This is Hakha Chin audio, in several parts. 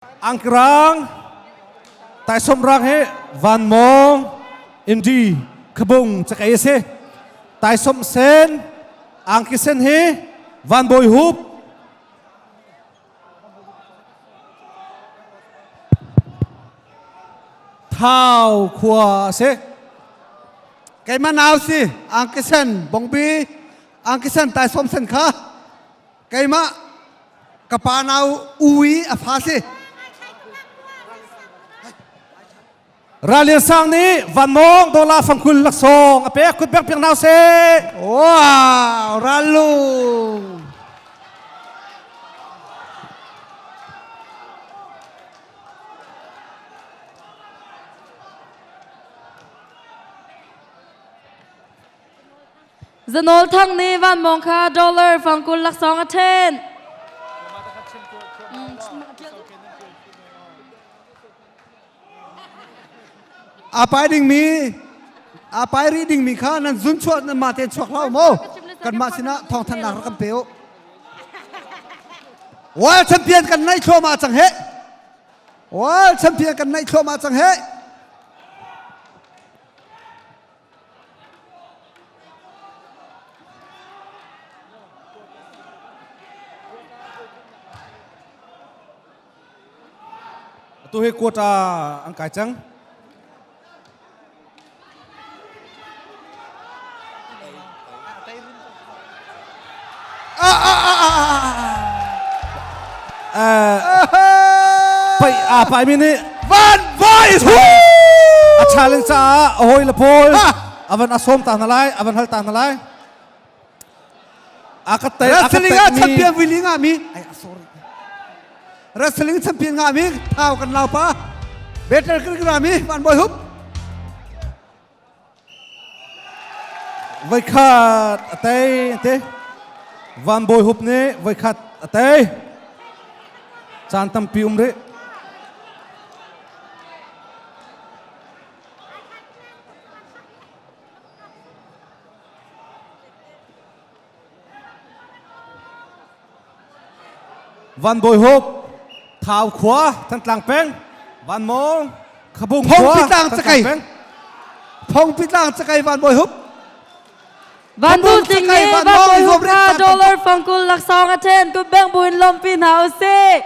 Angkrang taisawm rang hi vanmawng indi khabung cakei a si. Taisawm sen angki sen hi vanbawi hup Thau khua a si. Keimah nau si angki sen bongbi angki sen taisawm sen kha Keimah ka pa nau ui a fa si. Ralian Sang nih Vanmawng Dola Fangkul laksawng a pek kut bek piak nau se. Wow, ralu. Zanawl Thang nih Vanmawng kha dollar fangkul laksawng a ṭhen. A pai dingmi a pai rih dingmi kha nan zun chuah nan mah tein chuak hlah u mu. Kanmah sinah thawngthanhnak rak kan pe u. World champion kan naih thluahmah cang he. World champion kan naih thluahmah cang he. Atu hi quota an kai cang. Pai a pai mi nih Van Voi a challenge caah a hawi le pawl avan a sawm ta hna lai avan hal ta hna lai a ka tei a ka Wrestling ah tei mi champion vui li nga mi ai sorry Wrestling champion nga mi thau kan lau pa Battle kan mi Van Boy Hup Voikhat a tei te. Van Bawi Hup nih voikhat a tei. Caan tampi um rih. Van Bawi Hup, Thau khua, Thantlang peng, Van Mawng, Khabung khua, Phongpitlang Thantlang Cakai. peng. Phongpitlang Cakai Van Bawi Hup. Van Khabung Dul Ting Cakai nih Van Van Mawng Bawi Hup Zuam kha Rit dollar fangkul laksawng a ṭhen kut beng buin lawmpi hna usih.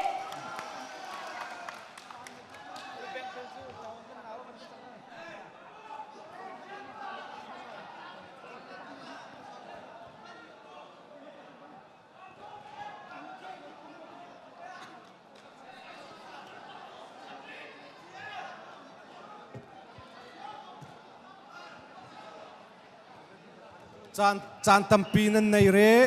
Caan caan tampi nan nei rih.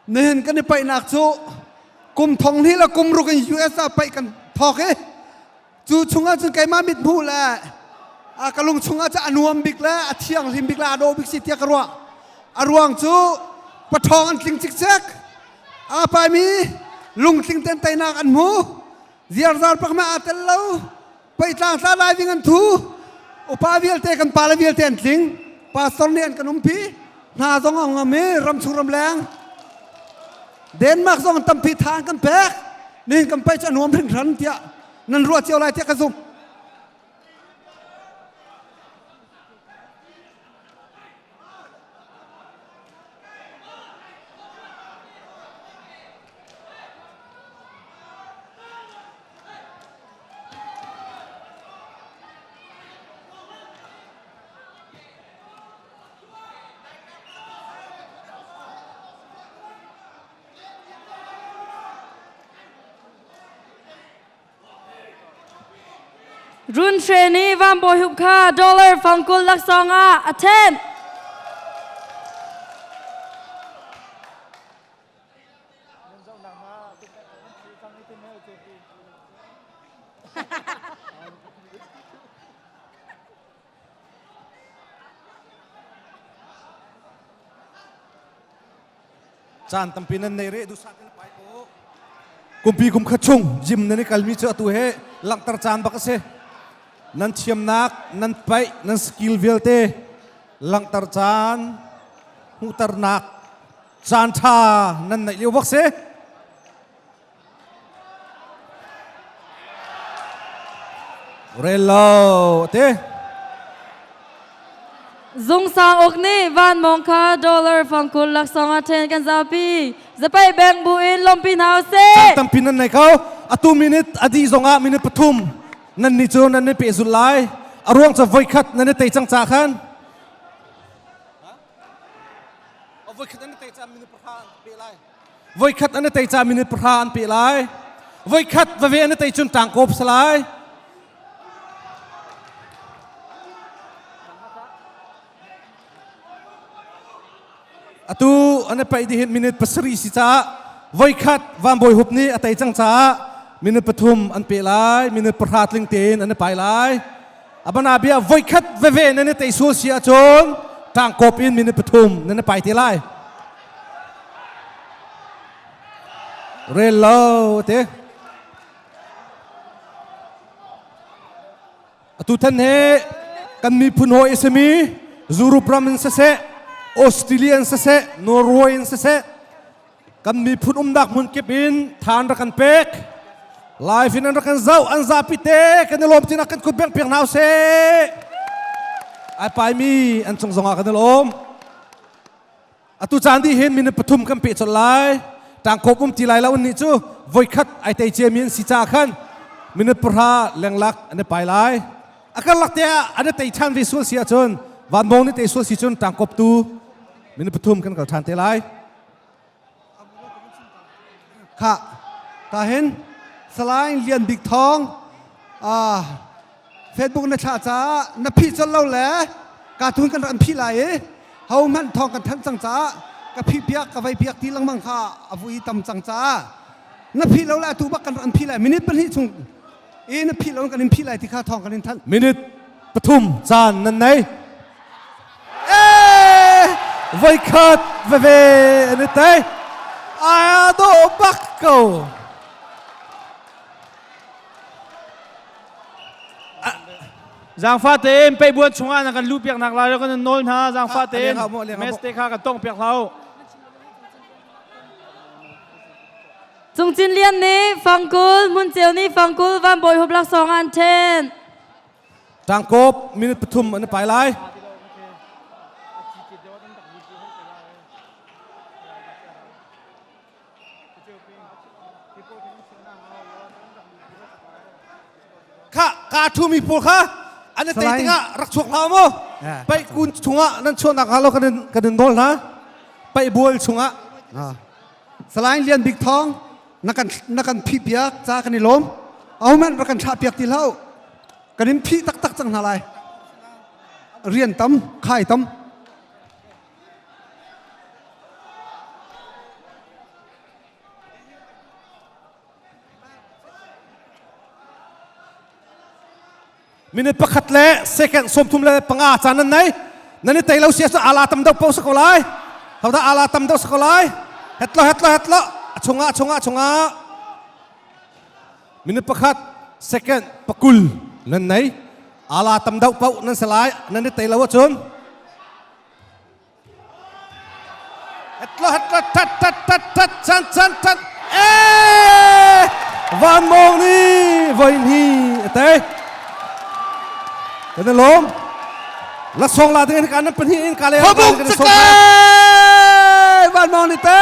Nihin kan i paihnak cu kum thong hnih le kum ruk in US ah paih kan thawk i cu chungah cun keimah mithmuh le a ka lung chungah cun a nuam bik le a thianghlim bik le a dawh bik si tiah ka ruah. A ruang cu paṭhawng an tling cikcek. Aa paimi lungtling ten teinak an hmu. Ziarzar pak ma aa tel lo. Peitlang tla lai ding an thu. Upa vialte kan pale vialte an tling. Pastor nih an kan umpi. Hna zong a ngam i ramchung ramleng. Denmark zong tampi tha an kan pek. Nihin kan pai cu a nuam hringhran tiah nan ruah cio lai tiah ka zumh. Run Hre nih Van Bawi Hup kha dollar fangkul laksawng ah a ṭhenh. Caan tampi nan nei rih duhsah in pai ko. Kumpi kum khat chung gym nan i kalmi cu atu he langhter caan bak a si. Nan thiamnak, nan paih, nan skill vialte langhter caan, hmuhternak caan ṭha nan neih lio bak si. Rel lo te. Zung sang uk nih van mong kha dollar fangkul laksawng a ṭhen kan zapi. Zapai bank bu in lompi hna usih. Tampi nan nei ko. Atu minute a dih zongah minute pathum nan ni cu nan ni pehzulh lai. A ruang cu voikhat nan i tei cang ca khan. Voikhat an i tei ca minute pahra an pe lai. Voikhat an i tei ca minute pahra an pe lai. Voikhat vave an i tei cun ṭangkawp si lai. Atu an i paih dih minute pasarih si caah voikhat Van Bawi Hup nih a tei cang caah minute pathum an pe lai, minute pahra tling tein an i pai lai. Abana bia voikhat veve nan i tei sual si ahcun ṭangkawp in minute pathum nan i pai te lai. Rel lo te. Atu than he kan miphun hawi a simi Europe ram in siseh, Australia in siseh, Norway in siseh, kan miphun umnak hmun kip in than rak kan pek. Live in an rak kan zoh, an zapi te kan i lawm tinak kan kut beng piak hna usih. Ai paimi an cung zongah kan i lawm. Atu caan dih hin minute pathum kan peh colh lai. Tangkawp um ti lai lo nih cu voikhat ai tei ciami an si caah khan minute pahra lenglak an i pai lai. A karlak te ah an i tei ṭhan ve sual si ahcun vanbawng nih tei sual si cun tangkawp tu minute pathum kan kal ṭhan te lai. Kha ta hin Salai Lian Bik Thawng Facebook na thlah caah na phih colh lo le ka tun kan rak phih lai i ho hmanh thawng kan thanh cang caah ka phih piak ka vei piak ti lengmang kha a vui tam cang caah na phih lo le atu bak kan rak phih lai minute pahnih chung i na phih lo kan in phih lai ti kha thawng kan in thanh minute pathum caan nan nei Eh, voikhat veve an i tei. Ai dawh bak ko. Zaangfa tein peibuan chungah na kan luh piak nak lai lo kan nawl hna zaangfa tein mes te kha kan tong piak hlah Cung Cin Lian nih fangkul, Hmun Ceu nih fangkul, Van Bawi Hup laksawng an ṭhen. Tangkawp minute pathum an i pai lai. Kha ka thumi pawl kha an i tei tikah rak chuak hlah mu. Paih kun chungah nan chuahnak hnga lo kan in kan in nawl hna. Paih bual chungah. Salai Lian Bik Thawng na kan na kan phih piak ca kan i lawm ahohmanh rak kan thlah piak ti hlah kan in phih taktak cang hna lai rian tam khai tam Minute pakhat le second 35 caan nan nei. Nan i tei lo sia cu ala tam deuh paoh si ko lai. Hodah ala tam deuh si ko lai. Hetlo hetlo hetlo a chungah chungah chungah. Minute pakhat second pakul nan nei. Ala tam deuh paoh nan si lai. Nan i tei lo ahcun Hetlo hetlo tat tat tat tat chan chan chan eh van mong ni voin hi ate kan lom la song la ding kan nan pahnih in ka le Khabuk cake van mong ni te.